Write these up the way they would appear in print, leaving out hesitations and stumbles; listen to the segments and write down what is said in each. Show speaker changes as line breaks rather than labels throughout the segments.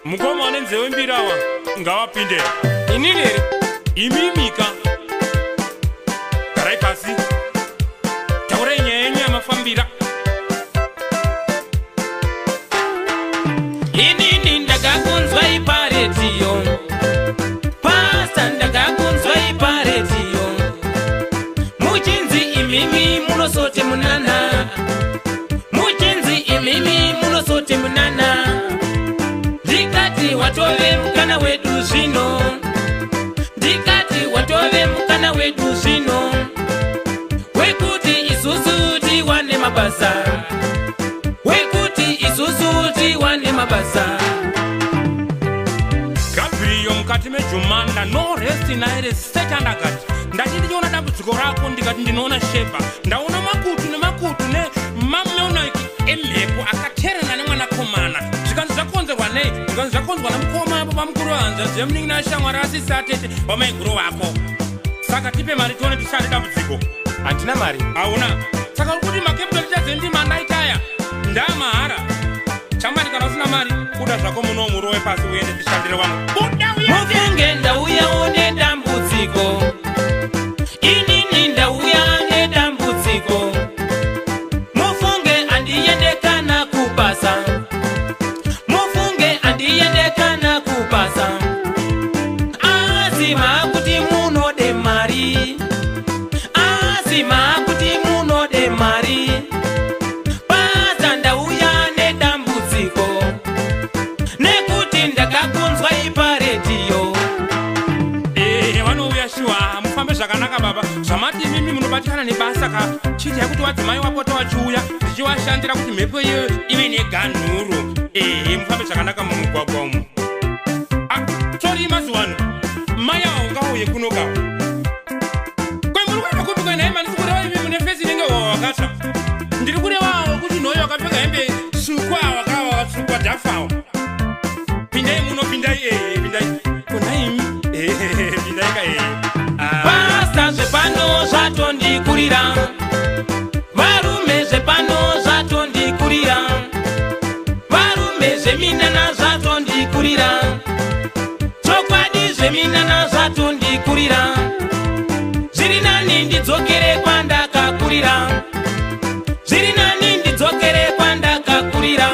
Mukoma ane nzeve mbiri awa ngavapinde.
Inini here?
Imimika, garai pasi, taurai nyaya yenyu yamafambira.
Inini ndakakunzwai paredhiyo, Pastor, ndakakunzwai paredhiyo muchinzi imimi munosoti munana, muchinzi imimi munosoti munana. Ndikati watove mukana wedu zvino, ndikati watove mukana wedu zvino wekuti isusu tiwane mabasa, wekuti isusu tiwane mabasa.
Gabriyo mukati mejumanda no rest naire sechandakati ndati ndichiona dambudziko rako, ndikati ndinoona Shebha, ndaona makutu nemakutu nemameonaki emhepo akaterana nemwanakomana. Zvikanzi zvakonzerwa nei? Zvikanzi zvakonzerwa namukoma apo pamukuru wehanzvadzi yemunin'ina ashamwari asisi atete wamaiguru wako. Saka tipe mari tione tishande dambudziko.
Handina mari.
Hauna? Saka uri kuti macapital chadzendima andaitaya ndamahara? Chamari, kana usina mari, buda zvako muno murowe pasi uende tishandire vamwe. Buda uende.
Mufunge ndauyawo nedambudziko, inini ndauya nedambudziko. Mufunge handiende kana kubasa, mufunge handiende kana kubasa, asi makuti munode mari, asi makuti munode mari. Pastor, ndauya nedambudziko nekuti ndakakunzwai paredhiyo.
Ehe, vanouya shuwa. Mufambe zvakanaka baba. Zvamati imimi munobatikana nebasa ka, chiitai kuti wadzimai wapota wachiuya ndichiwashandira kuti mhepo iyoyo ive neganhuro. Ehe, mufambe zvakanaka mumugwagwa umu. Ah, sorry, mazuva mai awo ngauye kunoka. Kwemuri kuenda kupi kwenhai? Mandisi kureva imi mune face inenge wakatsva. Ndiri kurevawo kuti nhoyo wakapfeka hembe tsvuku, awa wakatsvukwa dhafawo. Pindai muno, pindai. Ehe, pindai konhai imi. Ehe, pindai ka. Ehe. Ah.
Pastor, zvepano zvatondikurira. Varume, zvepano zvatondikurira. Varume, zveminana zvatondikurira. Chokwadi, zveminana zvatondikurira. Zviri nani ndidzokere kwandakakurira, zviri nani ndidzokere kwandakakurira,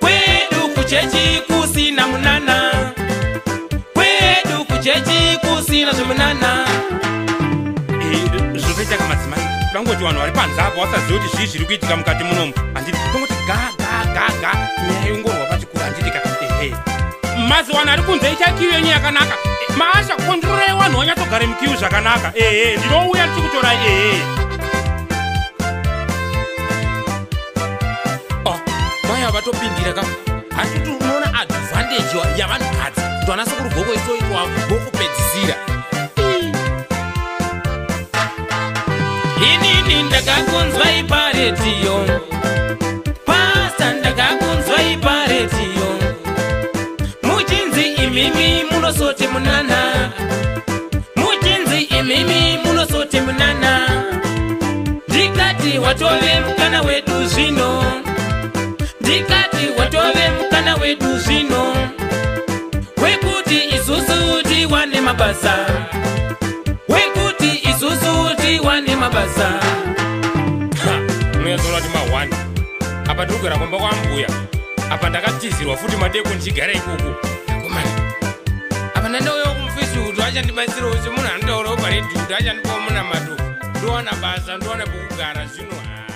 kwedu kuchechi kusina munana, kwedu kuchechi kusina zvemunana.
Zvotoita kamadzimai, dangoti vanhu vari panze apo vasaziva kuti zvii zviri kuitika mukati munomu, handiti? Tongoti ga ga ga ga, nyaya yongorwa pachikuru, handiti ka? Ehe, mazuva ari kunze, itai queue yenyu yakanaka. Maasha, controrai vanhu vanyatsogare muqueue zvakanaka. Ehe, ndinouya ndichikutorai. Ehe.
Oh, mai havatopindira ka. Handiti unoona advantage yavanhukadzi kuti vana sekuru goko isoitwa vokupedzisira? Inini ndakakunzwai paredhiyo, Pastor, ndakakunzwai paredhiyo muchinzi imimi munosoti munana, muchinzi imimi munosoti munana. Ndikati watove mukana wedu zvino, ndikati watove mukana wedu zvino wekuti isusu tiwane mabasa, wekuti isusu tiwane mabasa.
Munoyazoona kuti mahwani apa tiri kugara kumba kwambuya apa, ndakatizirwa futi madeko ndichigara ikoko.
Komana, apa ndandauyawo kumufesi kuti achandibatsirawo semunhu anotaurawo paredhiyo kuti achandipawo munamato, ndowana basa, ndowana pokugara zvino. Ha.